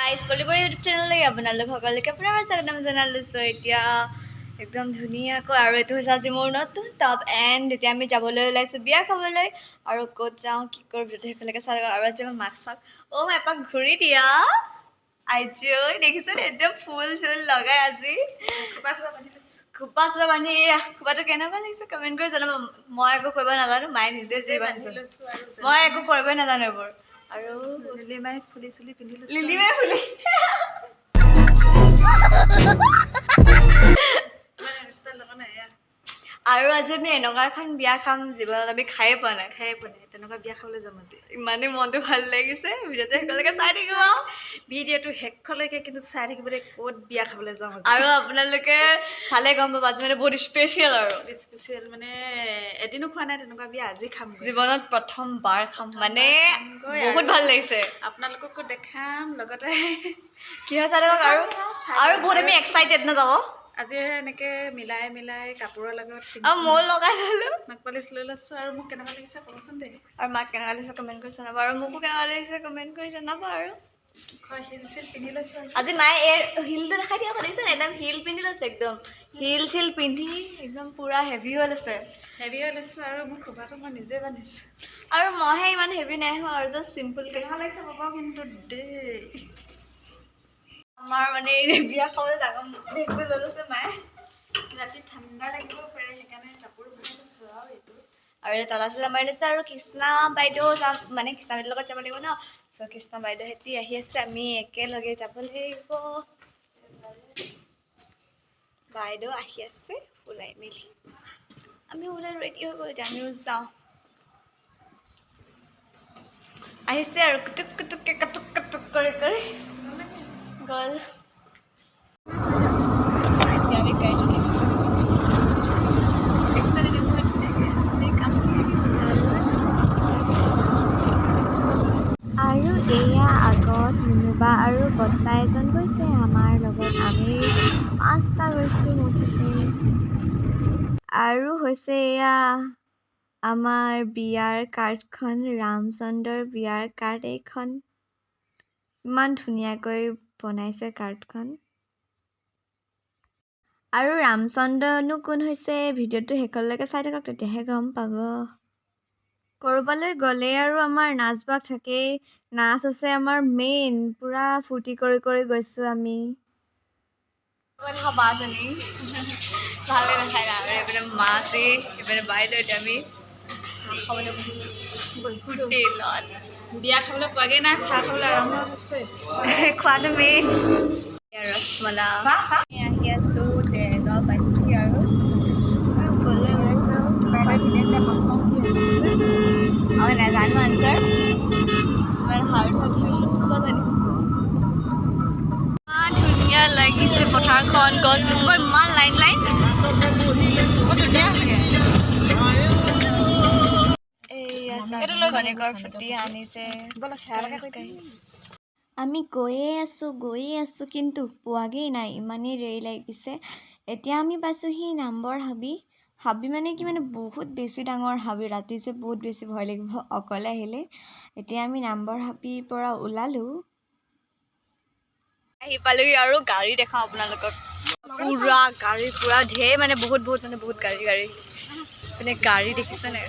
Guys, পলিবৰ YouTube চেনেললৈ আপোনালোক সকলোকে পুনৰ স্বাগতম জনালোঁ। চ' এতিয়া একদম ধুনীয়াকৈ আৰু এইটো হৈছে আজি মোৰ নতুন টপ। এণ্ড এতিয়া আমি যাবলৈ ওলাইছোঁ বিয়া খাবলৈ আৰু ক'ত যাওঁ, কি কৰোঁ, ভিডিঅ'টো শেষলৈকে চাই থাকক। আৰু আজি মই মাক চাওক। অ' মা, এপাক ঘূৰি দিয়া। আইজৈ, দেখিছে, একদম ফুল চুল লগাই আজি খোপা চোপা বান্ধি লৈছোঁ। খোপা চোপা বান্ধি। খোপাটো কেনেকুৱা লাগিছে কমেণ্ট কৰি জনাব। মই একো কৰিব নাজানো, মায়ে নিজে যি বান্ধি বান্ধিছে। লৈছোঁ আৰু। মই একো কৰিবই নাজানো এইবোৰ আৰু। লিলিমাই ফুলি চুলি পিন্ধি লৈছোঁ। লিলিমাই ফুলি। ষ্টাইল লগা নাই এয়া। আৰু আজি আমি এনেকুৱা এখন বিয়া খাম, জীৱনত আমি খায়ে পোৱা নাই। খায়ে পোৱা নাই, তেনেকুৱা বিয়া খাবলৈ যাম আজি। ইমানেই মনটো ভাল লাগিছে। ভিডিঅ'টো শেষলৈকে চাই থাকিব। ভিডিঅ'টো শেষলৈকে কিন্তু চাই থাকিব দেই, ক'ত বিয়া খাবলৈ যাওঁ আজি। আৰু আপোনালোকে চালে গম পাব, আজি মানে বহুত স্পেচিয়েল আৰু। স্পেচিয়েল মানে এদিনো খোৱা নাই তেনেকুৱা বিয়া, আজি খাম। জীৱনত প্ৰথমবাৰ খাম মানে। খামগৈ। বহুত আৰু ভাল লাগিছে। আপোনালোককো দেখাম লগতে। কি হয় চাই থাকক আৰু। চাই আৰু থাকক। বহুত আমি এক্সাইটেড ন যাব। আজি এনেকে মিলাই মিলাই কাপোৰৰ লগত। আৰু ময়ো লগাই ল'লোঁ। নাক পালিচ লৈ লৈছোঁ। আৰু মোক কেনেকুৱা লাগিছে ক'বচোন দেই। আৰু মাক কেনেকুৱা লাগিছে কমেণ্ট কৰি জনাব আৰু মোকো কেনেকুৱা লাগিছে কমেণ্ট কৰি জনাব আৰু। হিল চিল পিন্ধি লৈছোঁ আজি। আজি মায়ে এই হিলটো দেখাই দিয়া, দেখিছে নাই? একদম হিল পিন্ধি লৈছে, একদম হিল চিল পিন্ধি একদম পূৰা হেভি হৈ লৈছে। হেভি হৈ লৈছোঁ আৰু মোৰ খোপাটো মই নিজে বান্ধিছোঁ। আৰু মইহে ইমান হেভি নাই হোৱা আৰু, জাষ্ট চিম্পুলকৈ। কেনেকুৱা লাগিছে ক'ব কিন্তু দেই। আমাৰ মানে এই বিয়া খাবলৈ ডাঙৰ বেগটো লৈ লৈছে মায়ে। ৰাতি ঠাণ্ডা লাগিব পাৰে, সেইকাৰণে কাপোৰ ভৰাই লৈছোঁ আৰু এইটো। আৰু এতিয়া তলা চলা মাৰি লৈছে আৰু কৃষ্ণা বাইদেউ যাম, মানে কৃষ্ণা বাইদেউৰ লগত যাব লাগিব ন। চ' কৃষ্ণা বাইদেউ সেতি আহি আছে, আমি একেলগে যাব লাগিব। বাইদেউ আহি আছে ওলাই মেলি, আমি ওলাই ৰেডি হৈ গ'ল। এতিয়া আমিও যাওঁ। আহিছে আৰু কুটুক কুটুককে কাটুক কাটুক কৰি কৰি গ'ল। এতিয়া আমি গাড়ীত উঠিলোঁ। আৰু এয়া আগত মুনুবা আৰু বৰ্তা এজন গৈছে আমাৰ লগত। আমি পাঁচটা গৈছোঁ মুঠতে। আৰু হৈছে এয়া আমাৰ বিয়াৰ কাৰ্ডখন, ৰামচন্দ্ৰৰ বিয়াৰ কাৰ্ড এইখন। ইমান ধুনীয়াকৈ বনাইছে কাৰ্ডখন। আৰু ৰামচন্দ্ৰনো কোন হৈছে, ভিডিঅ'টো শেষলৈকে চাই থাকক, তেতিয়াহে গম পাব। ক'ৰবালৈ গ'লে আৰু আমাৰ নাচ বাগ থাকেই। নাচ হৈছে আমাৰ মেইন। পূৰা ফূৰ্তি কৰি কৰি গৈছোঁ আমি। বাজনী ভালে নাখায় আৰু এইপিনে মা আছে, এইপিনে বাইদেউ। এতিয়া আমি চাহ খাবলৈ বহিছোঁ হোটেলত। বিয়া খাবলৈ পোৱাগৈ নাই, চাহ খাবলৈ আৰম্ভ হৈছে। খোৱাটো মেইন। ৰসমলা আহি আছোঁ, দেৰগাঁও পাইছোঁহি আৰু গ'লে ওলাইছোঁ। বাইদেউ ধুনীয়া ধুনীয়া প্ৰশ্ন সুধি আছে। অঁ, নাজানো আনচাৰ। ইমান হাৰ্ড হাৰ্ড কুৱেশ্যন ক'ব জানিম। ইমান ধুনীয়া লাগিছে পথাৰখন, গছ গছবোৰ ইমান লাইন লাইন। বহুত ধুনীয়া চাগে। এইয়া খনিকৰ ফুটি আনিছে। ব'লা, সেৱা এটা কৰি। আমি গৈয়ে আছোঁ, গৈয়ে আছোঁ, কিন্তু পোৱাগৈয়ে নাই, ইমানেই দেৰি লাগিছে। এতিয়া আমি পাইছোঁহি নামবৰ হাবি। হাবি মানে কি, মানে বহুত বেছি ডাঙৰ হাবি। ৰাতি যে বহুত বেছি ভয় লাগিব অকলে আহিলে। এতিয়া আমি নামবৰ হাবিৰ পৰা ওলালোঁ। আহি পালোহি আৰু গাড়ী দেখাওঁ আপোনালোকক। পুৰা গাড়ী, পুৰা ঢেৰ, মানে বহুত বহুত, মানে বহুত গাড়ী গাড়ী, মানে গাড়ী দেখিছেনে?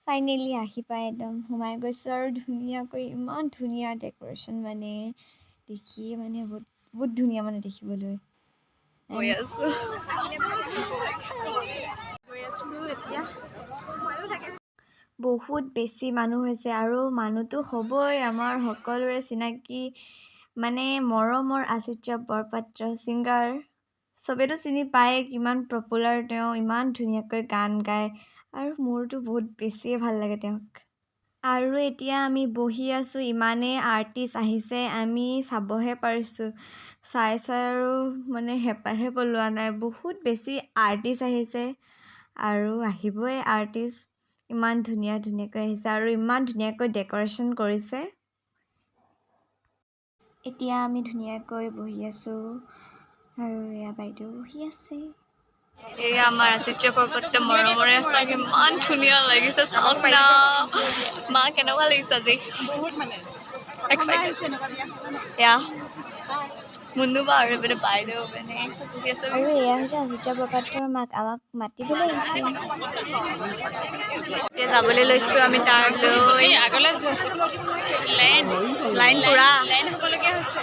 ফাইনেলি আহি পাই একদম সোমাই গৈছোঁ আৰু ধুনীয়াকৈ ইমান ধুনীয়া ডেক'ৰেশ্যন, মানে দেখিয়ে মানে বহুত বহুত ধুনীয়া মানে দেখিবলৈ। গৈ আছো। গৈ আছোঁ এতিয়া। বহুত বেছি মানুহ হৈছে আৰু মানুহটো হ'বই, আমাৰ সকলোৰে চিনাকি, মানে মৰমৰ আচুৰ্য বৰপাত্ৰ ছিংগাৰ। চবেইতো চিনি পায়, কিমান পপুলাৰ তেওঁ, ইমান ধুনীয়াকৈ গান গায় আৰু মোৰতো বহুত বেছিয়ে ভাল লাগে তেওঁক। আৰু এতিয়া আমি বহি আছোঁ, ইমানেই আৰ্টিষ্ট আহিছে, আমি চাবহে পাৰিছোঁ। চাই চাই আৰু মানে হেঁপাহে পলোৱা নাই। বহুত বেছি আৰ্টিষ্ট আহিছে আৰু আহিবই আৰ্টিষ্ট। ইমান ধুনীয়া ধুনীয়াকৈ আহিছে আৰু ইমান ধুনীয়াকৈ ডেক'ৰেশ্যন কৰিছে। এতিয়া আমি ধুনীয়াকৈ বহি আছোঁ আৰু এয়া বাইদেউ বহি আছে। এয়া আমাৰ আচুৰ্য বৰপাত্ৰ মৰমৰে চাওক, ইমান ধুনীয়া লাগিছে, চাওক না। মা, কেনেকুৱা লাগিছে আজি? বহুত মানে। এক্সাইটেড। এয়া মুন্নু বা আৰু এইপিনে বাইদেউ মানে চব বহি আছে। আৰু এয়া হৈছে আচুৰ্য বৰপাত্ৰৰ মাক, আমাক মাতিবলৈ আহিছে। এতিয়া যাবলৈ লৈছোঁ আমি তাৰলৈ। আগলৈ যোৱা। লাইন। লাইন পুৰা। লাইন হ'বলগীয়া হৈছে।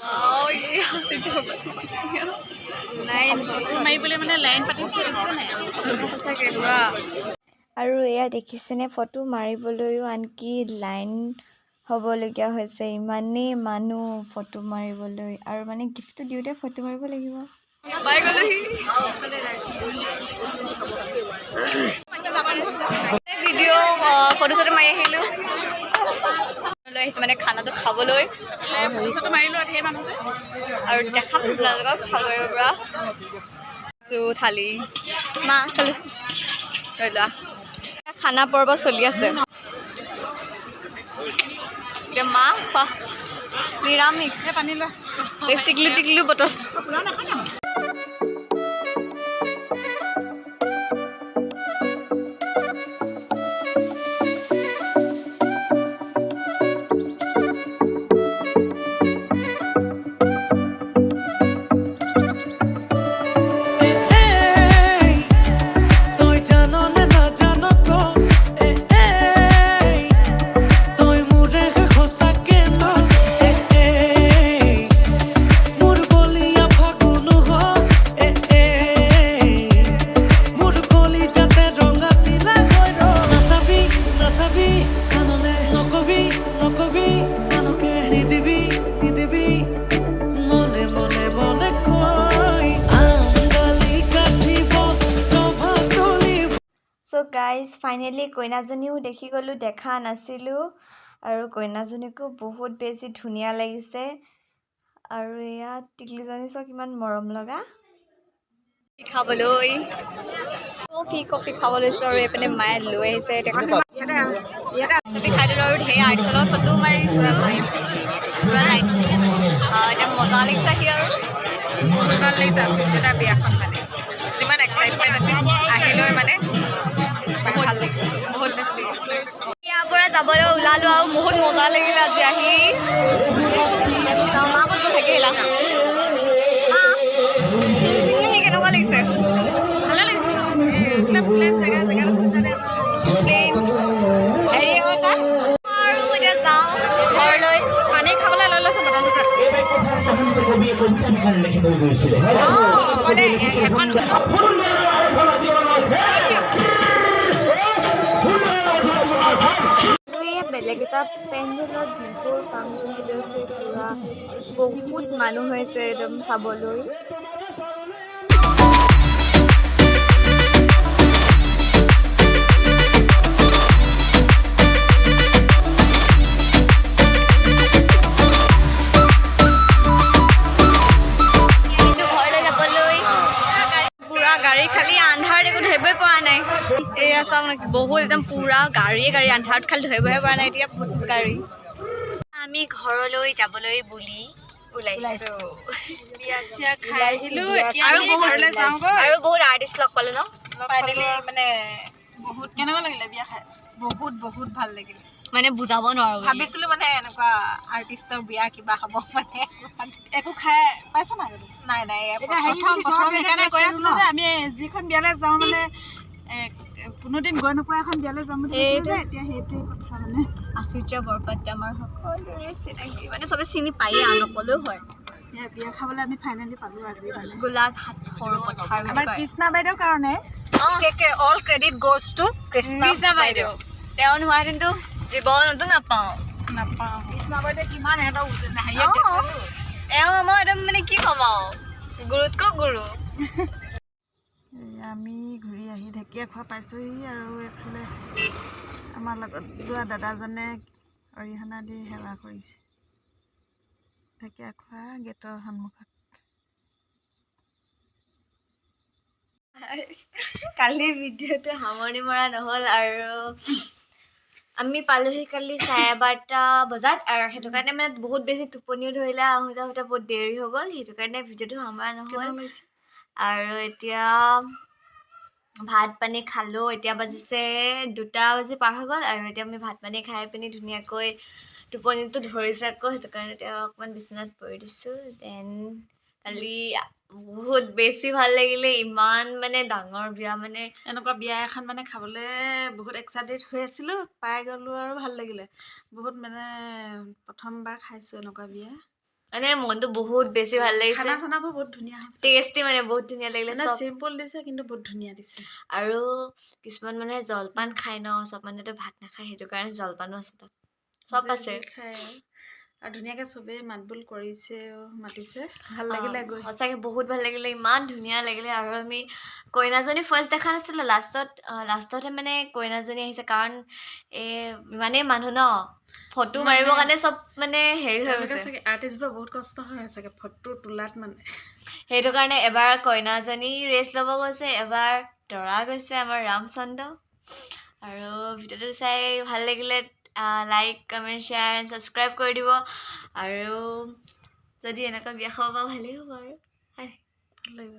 Wow, এই আচুৰ্য বৰপাত্ৰ। লাইন ফটো মাৰিবলৈ মানে লাইন পাতিছে, দেখিছে নাই? সঁচাকৈ পুৰা। আৰু এয়া দেখিছেনে, ফটো মাৰিবলৈও আনকি লাইন হ'বলগীয়া হৈছে। ইমানেই মানুহ ফটো মাৰিবলৈ, আৰু মানে গিফ্টটো দিওঁতে ফটো মাৰিব লাগিব। পাই গ'লোহি। ভিডিঅ' ফটো চটো মাৰি আহিলোঁ। লৈ আহিছোঁ মানে খানাটো খাবলৈ। ফটো চটো মাৰিলোঁ, ঢেৰ মানুহ যে। আৰু দেখাম আপোনালোকক চাব পৰা থালি। মা, থালি লৈ লোৱা। খানা পৰ্ব চলি আছে এতিয়া। মা, খোৱা। নিৰামিষ। এই পানী লোৱা। টিকলু টিকলু বটল। পোলাও নাখাওঁ। এই তই জাননে নাজান ক, এই তই মোৰে সঁচাকে ন, এই মোৰ বলিয়া ফাগুন হ, এই মোৰ কলিজাতে ৰঙা চিলা হৈ ৰ। নাচাবি নাচাবি আনলে, নকবি নকবি আনকে, নিদিবি নিদিবি মনে মনে মনে কৈ আম ডালি কাটিব ৰভা তুলিব। চ' গাইজ, ফাইনেলি কইনাজনীও দেখি গ'লোঁ, দেখা নাছিলোঁ। আৰু কইনাজনীকো বহুত বেছি ধুনীয়া লাগিছে। আৰু এয়া টিকলিজনী চাওক, কিমান মৰম লগা। খাবলৈ কফি কফি খাব লৈছোঁ আৰু এইপিনে মায়ে লৈ আহিছে। এতিয়া কফি খাই ল'লোঁ আৰু ঢেৰ আৰ্টিষ্টৰ লগত ফটো মাৰিছোঁ পুৰা লাইন। এতিয়া মজা লাগিছে আহি আৰু। বহুত ভাল লাগিছে আচুৰ্যদা বিয়াখন। মানে যিমান এক্সাইটমেণ্ট আছিল, আহি লৈ মানে ভাল লাগিল বহুত বেছি। ইয়াৰ পৰা যাবলৈ ওলালোঁ আৰু বহুত মজা লাগিলে আজি আহি। মা, ক'ত গ'ল? থাকি আহিলা মা, আহি কেনেকুৱা লাগিছে? ভালে লাগিছে। এইবিলাক প্লেন জেগা জেগা। প্লেন হেৰি হৈছে। আৰু এতিয়া যাওঁ ঘৰলৈ। পানী খাবলৈ লৈ লৈছোঁ বটল দুটা। অঁ। এখন আৰু এয়া বেলেগ এটা পেণ্ডেলত বিহুৰ ফাংচন চলি আছে। পূৰা বহুত মানুহ হৈছে একদম চাবলৈ। আহিছোঁ ঘৰলৈ যাবলৈ। পুৰা গাড়ী খালি, আন্ধাৰত একো ধৰিবই পৰা নাই। এয়া চাওক না, বহুত একদম পুৰা গাড়ীয়ে গাড়ী, আন্ধাৰত খালি ধৰিবহে পৰা নাই এতিয়া, বহুত গাড়ী। আমি ঘৰলৈ যাবলৈ বুলি ওলাইছো। বিয়া চিয়া খাই আহিলো, এতিয়া আৰু আমি বহুত ঘৰলৈ যাওঁগৈ। আৰু বহুত আৰ্টিষ্ট লগ পালো ন? ফাইনেলি মানে বহুত কেনেকুৱা লাগিলে বিয়া খাই? বহুত বহুত ভাল লাগিল। মানে বুজাব নোৱাৰো। ভাবিছিলো মানে এনেকুৱা আৰ্টিষ্টৰ বিয়া কিবা হ'ব মানে। একো খাই পাইছা নাই আগতে? নাই নাই, এয়া এতিয়া হেৰি প্ৰথম। প্ৰথম, সেইকাৰণে কৈ আছিলো যে আমি যিখন বিয়ালৈ যাওঁ মানে কোনোদিন গৈ নোপোৱা এখন বিয়ালৈ যাম বুলি কৈছিলো যে, এতিয়া সেইটোৱে কথা মানে। আচুৰ্য বৰপাত্ৰ আমাৰ সকলোৰে চিনাকি, মানে চবে চিনি পায়েই আৰু নক'লেও হয়। বিয়া বিয়া খাবলৈ আমি ফাইনেলি পালো আজি মানে। গোলাঘাট সৰু পথাৰ বুলি আমাৰ কয়। কৃষ্ণা বাইদেউৰ কাৰণে। বিশেষকে all credit goes to Krishna. Krishna বাইদেউ, তেওঁ নোহোৱাহেঁতেনতো জীৱনতো নাপাওঁ। নাপাওঁ। কৃষ্ণা বাইদেউ কিমান সিহঁতক অঁ, এওঁ আমাৰ একদম মানে কি ক'ম আৰু, গুৰুতকৈ গুৰু। এই আমি ঘূৰি আহি ঢেকীয়াখোৱা পাইছোঁহি আৰু এইফালে আমাৰ লগত যোৱা দাদাজনে অৰিহণা দি সেৱা কৰিছে ঢেকীয়াখোৱা গেটৰ সন্মুখত। কালি ভিডিঅ'টো সামৰণি মৰা নহ'ল আৰু আমি পালোহি কালি 12:30 বজাত আৰু সেইটো কাৰণে মানে বহুত বেছি টোপনিও ধৰিলে, আহোঁতে আহোঁতে বহুত দেৰি হৈ গ'ল। সেইটো কাৰণে ভিডিঅ'টো সামৰা নহ'ল। আৰু এতিয়া ভাত পানী খালোঁ। এতিয়া বাজিছে 2টা বাজি পাৰ হৈ গ'ল আৰু এতিয়া আমি ভাত পানী খাই পিনি ধুনীয়াকৈ টোপনিটো ধৰিছে আকৌ, সেইটো কাৰণে এতিয়া অকণমান বিচনাত পৰি দিছোঁ। Then কালি বহুত বেছি ভাল লাগিলে, ইমান মানে ডাঙৰ বিয়া মানে। এনেকুৱা বিয়া এখন মানে খাবলৈ বহুত এক্সাইটেড হৈ আছিলোঁ, পাই গ'লোঁ আৰু ভাল লাগিলে বহুত। মানে প্ৰথমবাৰ খাইছোঁ এনেকুৱা বিয়া। মানে মনটো বহুত বেছি ভাল লাগিছে। খানা চানাবোৰ বহুত ধুনীয়া হৈছে। টেষ্টি, মানে বহুত ধুনীয়া লাগিলে। মানে চব চিম্পল দিছে, কিন্তু বহুত ধুনীয়া দিছে। আৰু কিছুমান মানুহে জলপান খায় ন, চব মানুহেতো ভাত নাখায়, সেইটো কাৰণে জলপানো আছে তাত, চব যে আছে। যি খায় আৰু আৰু ধুনীয়াকৈ চবেই মাত বোল কৰিছে, মাতিছে, ভাল লাগিলে গৈ। সঁচাকৈ বহুত ভাল লাগিলে, ইমান ধুনীয়া লাগিলে। আৰু আমি কইনাজনী ফাৰ্ষ্ট দেখা নাছিলোঁ, লাষ্টতহে মানে কইনাজনী আহিছে, কাৰণ এই ইমানেই মানুহ ন, ফটো মাৰিবৰ কাৰণে চব মানে হেৰি হৈ তেওঁলোকে গৈছে। চাগে আৰ্টিষ্টবোৰ বহুত কষ্ট হয় চাগে ফটো তোলাত মানে। সেইটো কাৰণে এবাৰ কইনাজনী ৰেষ্ট ল'ব গৈছে, এবাৰ দৰা গৈছে আমাৰ ৰামচন্দ্ৰ। আৰু ভিডিঅ'টো চাই ভাল লাগিলে like, comment, share and subscribe কৰি দিব। আৰু যদি এনেকুৱা বিয়া খাব পাওঁ, ভালেই হ'ব আৰু হয়। ভাল লাগিব।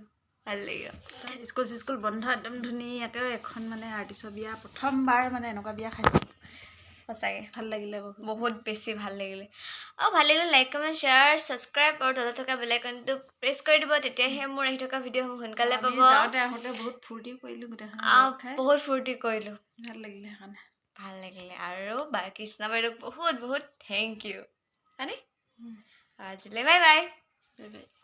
ভাল লাগিব। স্কুল চিস্কুল বন্ধ, একদম ধুনীয়াকৈ এখন মানে আৰ্টিষ্টৰ বিয়া, প্ৰথমবাৰ মানে এনেকুৱা বিয়া খাইছোঁ। সঁচাকৈ। ভাল লাগিলে বহুত। বহুত বেছি ভাল লাগিলে। আৰু ভাল লাগিলে লাইক, কমেণ্ট, শ্বেয়াৰ, ছাবস্ক্ৰাইব আৰু তলত থকা বেল আইকনটো প্ৰেছ কৰি দিব, তেতিয়াহে মোৰ আহি থকা ভিডিঅ'সমূহ সোনকালে আমি পাব। যাওঁতে আহোঁতে বহুত ফূৰ্তিও কৰিলোঁ গোটেইখন লগ খাই। বহুত ফূৰ্তি কৰিলোঁ। ভাল লাগিলে সেইকাৰণে। ভাল লাগিলে। আৰু বা কৃষ্ণা বাইদেউক বহুত বহুত thank U, হয়নে? আজিলৈ বাই বাই। Bye bye.